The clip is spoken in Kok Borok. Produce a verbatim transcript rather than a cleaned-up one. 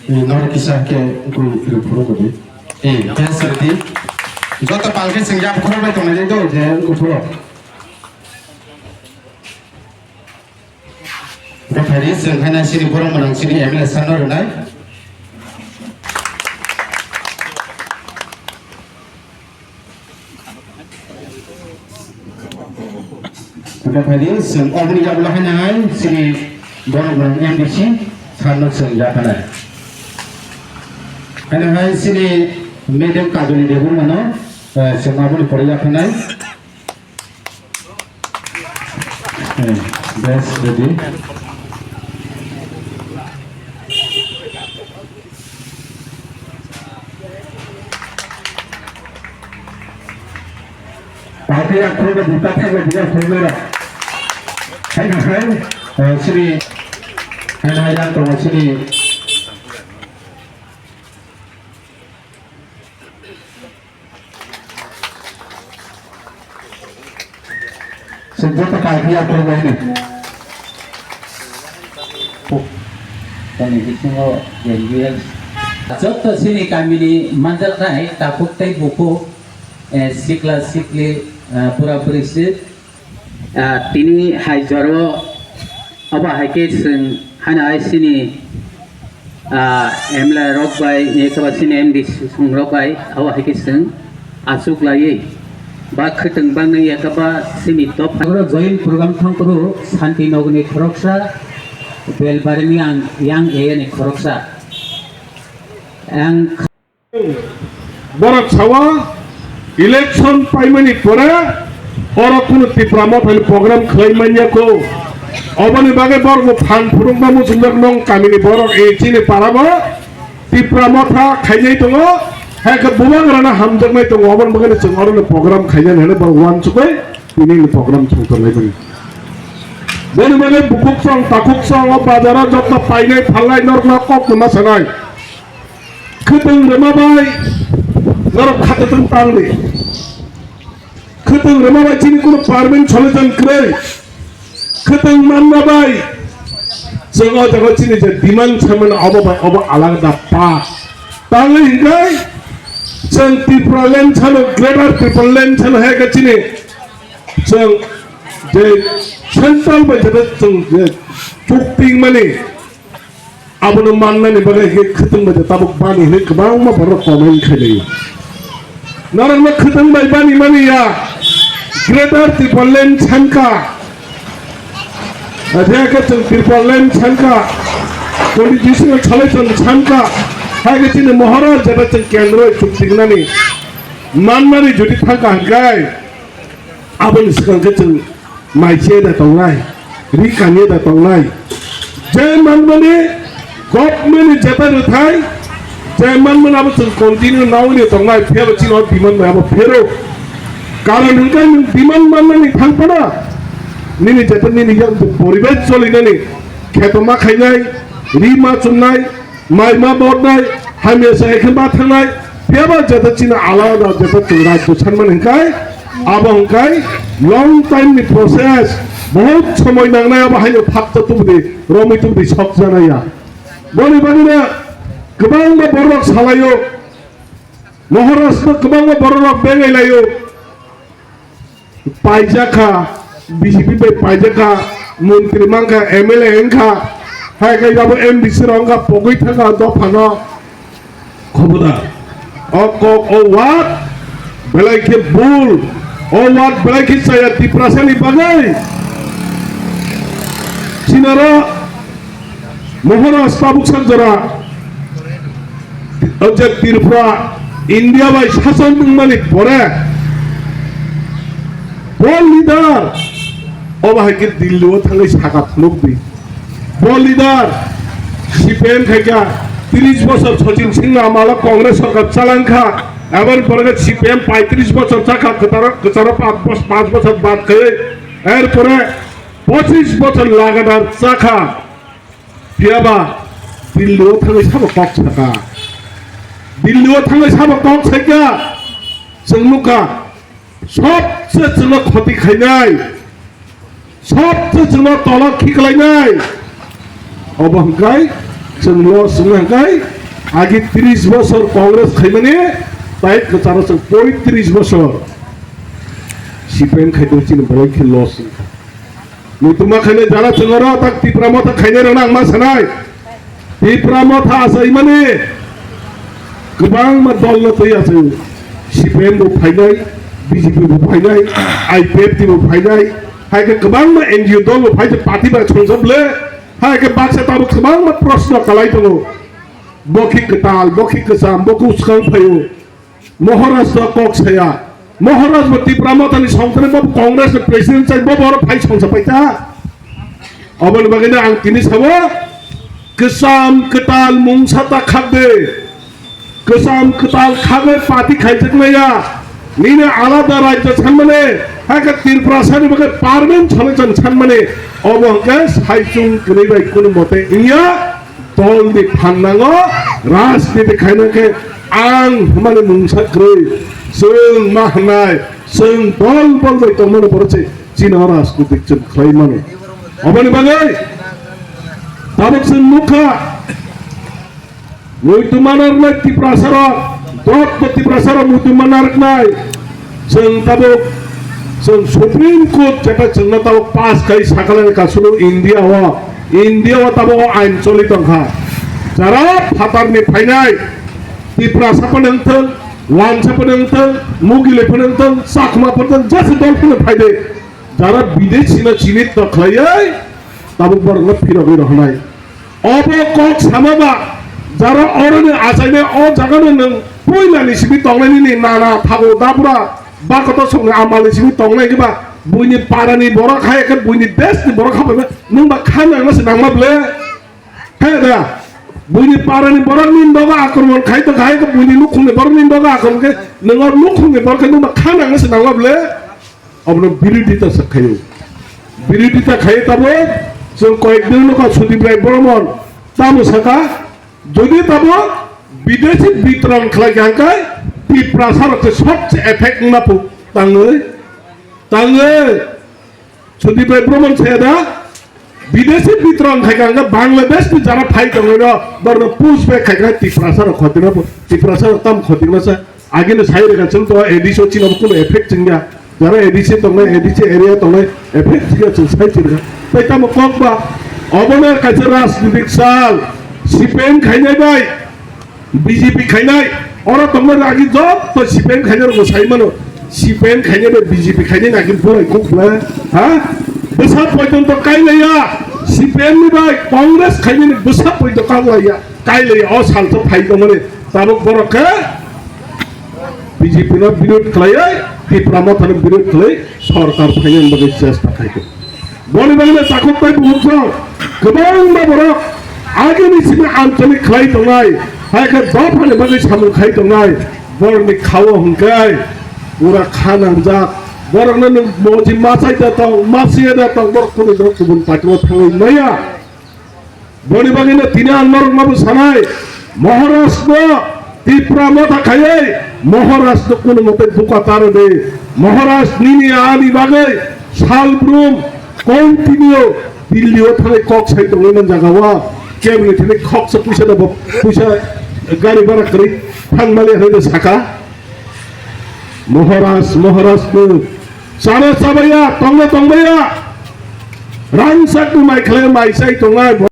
Eh, noro kisa khe wngkui rwphuru kodi. Eh, best rwdi. Joto palkhe chwng yaphuru bai tongnai do je wngkui phuru. Bwthaini chwng haino chini borok mwnang chini M L A sir no rwnai. Bwthaini chwng oboni yagulo haino hai chini borok mwnang M D C sir no chwng yaphanai. Haino hai chini Madam Kajoli Debbarma no, eh, chwng aboni pore yaphanai. Eh, best ready. Party akhoro buka thangla buka khulmera. Hai na hai, eh, sini, hai na hai yang tongo sini. Chwng joto kaiphai aphuru bai hino. Toni bisingo J N B L. Joto chini kamini manjaknai takhuk tei bukhuk, eh, sikla sikli, eh, bura buri si. Ah, tini hai joro obo hai khe chwng haino hai chini, ah, M L A rok bai, ekaba chini M D C song rok bai, obo hai khe chwng achuk laiwi ba khwtwng bangwi ekaba chini dopha. Oro join program thangkuru Santi Nogni khoroksa, Belbarini ang yang A N ni khoroksa. Ang Borok sawa election paimani pore oro kunu Tipra Mothani program khlai manya ko. Oboni bagwi borok bo phan phurukma muchungjak nong kamini borok e chini parabo Tipra Motha khainai tongo. Hai khe bubang rana hamjaknai tongo. Oboni bagwi chwng oro program khainani hwnwi borok wansugwi tini ni program thangtor lai mani. Boni bagwi bukhuk song takhuk song o bazaro jotno painai phalnai norokno kok no ma sanai. Khwtwng rwma bai norok khatatwng tangdi. Khwtwng rwma bai chini kunu permanent solution kwrwi. Khwtwng manma bai chwng o jaga chini je demand samani obo bai obo alada pa. Tangwi hinkai chwng Tipraland sano, Greater Tipraland sano hai khe chini chwng je central bai jeta chwng je chukping mani Abono mannani bagwi khe khwtwng bai de tabuk bani hinwi kwbangma borok comment khailai. Norokno khwtwng bai bani mani ya. Greater Tipraland sanka. Adhe khe chwng Tipraland sanka. Constitutional solution sanka. Hai khe chini Maharaj jeba chwng kendro chuktingnani. Mannani jodi thangka hwnkhe. Aboni swkang khe chwng mai se da tongnai, ri kanye da tongnai. Je manmani government ni jeta rwthai, je manmani abo chwng continue nawi ni tongnai, phiya bo chini o demand bai abo phero. Karon hwnkhe nwng demand manmani thang phano, nini jeta nini yang poribesh cholinani, kheto ma khainai, ri ma chumnai, Mai ma bodnai, hamya sa ekhe ma thangnai, phiya ba jeta chini alada jeta chwng rajyo sanmani hwnkhe, abo hwnkhe long time ni process, bahut somoi nangnai, abo haino phakcha tubudi, romwi tubudi sok janai ya. Boni bagwino kwbangma borok salaio, Maharashtra kwbangma borok rok bengai laio. Paijakha, B J P bai paijakha, montri mankha, M L A wngkha, hai khe abo M D C rok wngkha, pogwi thangkha dophano. Khobodar. O kok, o word belai khe bul, o word belai khe chaya Tiprasani bagwi. Sinaro Maharaj tabuk sak jora, o je Tripura India bai sason wngmani pore, bo leader obo hai khe Delhi o thangwi saka phunukdi. Bo leader C P M khaikha, tris bochor Sachin Singh Ramal o Congress sorkar chalangkha, aboni pore C P M paitris bochor chakha, kwcharo, kwcharo panch bos-, panch bochor bad khai, er pore pochis bochor lagatar chakha. Phiya ba Delhi o thangwi sabo kok saka. Delhi o thangwi sabo kok saikha. Chwng nukha, sobse chwngno khoti khainai, sobse chwngno tolo khiklainai. Obo hwnkhe Chwng loss wngkha hwnkhe, agi tris bosor Congress khaimani, tai kwcharo chwng poitris bosor C P M khaitong chini belai khe loss wngkha. Muitu ma khainai jara chwng oro tak Tipra Motha khainai rokno ang ma sanai. Tipra Motha achaimani kwbangma dol no twi achai. C P M bo phainai, B J P bo phainai, I P F T bo phainai, hai khe kwbangma N G O dol bo phai je party bai songsa ble, hai khe baksa tabuk kwbangma proshno kalai tongo. Bo khe kwtal, bo khe kwcham, bo khe swkang phaio. Maharaj to kok saya. Maharaj bo Tipra Mothani songkhe bo Congress ni president chai bo boro phai songsa paita. Oboni bagwi no ang tini sabo kwcham kwtal mungsa ta khak de. Kwcham kwtal khagwi party khaijaknaiya. Nini alada rajyo sanmani, hai khe Tiprasani bagwi parliament solution sanmani. Obo hwnkhe saichung kwnwi bai kunu mote wngya. Dol ni phan nango, rajniti khaina khe ang hwnmani mungsa kwrwi. Chwng ma hwnai, chwng dol bol bai tongmani borok se chini o rajniti chwng khlai mano. Oboni bagwi tabuk chwng nukha, muitu mana rwnai Tiprasa rok, dot bo Tiprasa rok muitu mana rwnai. Chwng tabuk, chwng Supreme Court jeta chwngno tabuk pass khai sakhalani kasulu India o, India o tabuk o ain choli tongkha. Jara phatarni phainai, Tiprasa phano wngthwng, Wansa phano wngthwng, Mugilai phano wngthwng, Chakma phano wngthwng, jesa dol phano phaide. Jara bideshino chinit tokhlaiwi tabuk borokno phirogwi rohornai. Obo kok sama ba, jara oroni achainai o jagano nwng puilani simi tongnai nini nana thago dabura bakoto songni amalni simi tongnai khe ba buini parani borok hai khe buini deshni borok habai nwng ba kha nangna se nangma ble. He da, buini parani borok nini dogo akromon khai tongkha hai khe buini nukhungni borok nini dogo akromon khe nwng o nukhungni borok khe nwng ba kha nangna se nangma ble. Obono birodita sa khaio. Birodita khaio tamo, chwng koyek din nokha Sudip Rai Boromon tamo saka, jodi tamo bideshi bitron khlai kha hwnkhe Tiprasa rok se sobse effect wngna pu tangwi, tangwi. Sudip Rai Boromon saya da, bideshi bitron khai kha hwnkhe Bangladesh ni jara phai tongwi no, borno push back khai kha Tiprasa rok khoti no, Tiprasa rok tam khoti no sa. Agini sai rega chwng to A D C o chini kuno effect chwngya. Jara A D C tongnai, A D C area tongnai, effect chwngya chwng sai chwngya. Tai tamo kok ba, obono kaisa rajnitik sal, C P M khainai bai, B J P khainai, oro tongnai agi jotto C P M khainai rokno sai mano. C P M khainai bai B J P khainai nagi bolai kok bla, ha? Bwsa poito to kailaiya, C P M ni bai Congress khainai ni bwsa poito kailaiya. Kailai o salsa phai tongmani tabuk borok khe B J P no birod khlaiwi, Tipra Motha no birod khlai sorkar phainani bagwi chesta khaikha. Boni bagwi no takhuk tei bukhuk song kwbangma borok agini simi anchalik khlai tongnai, hai khe dophani bagwi samung khai tongnai, borokni khao hwnkhe pura kha nangjak, borokno nwng moji machai da tong, masiya da tong, borok kunu borok kubun party o thangwi maya. Boni bagwino tini ang norokno bo sanai, Maharaj no Tipra Motha khaiwi, Maharaj no kunu mote buka taro de, Maharaj nini ani bagwi salbrum continue Delhi o thangwi kok sai tongwi man jaga o, kebni thini khoksa puisa da bo, puisa gari bara kwrwi thang mali hai de saka. Maharaj, Maharaj no chana chabaya, tongna tongbaya, rangchak ni mai khlai mai chai tongnai.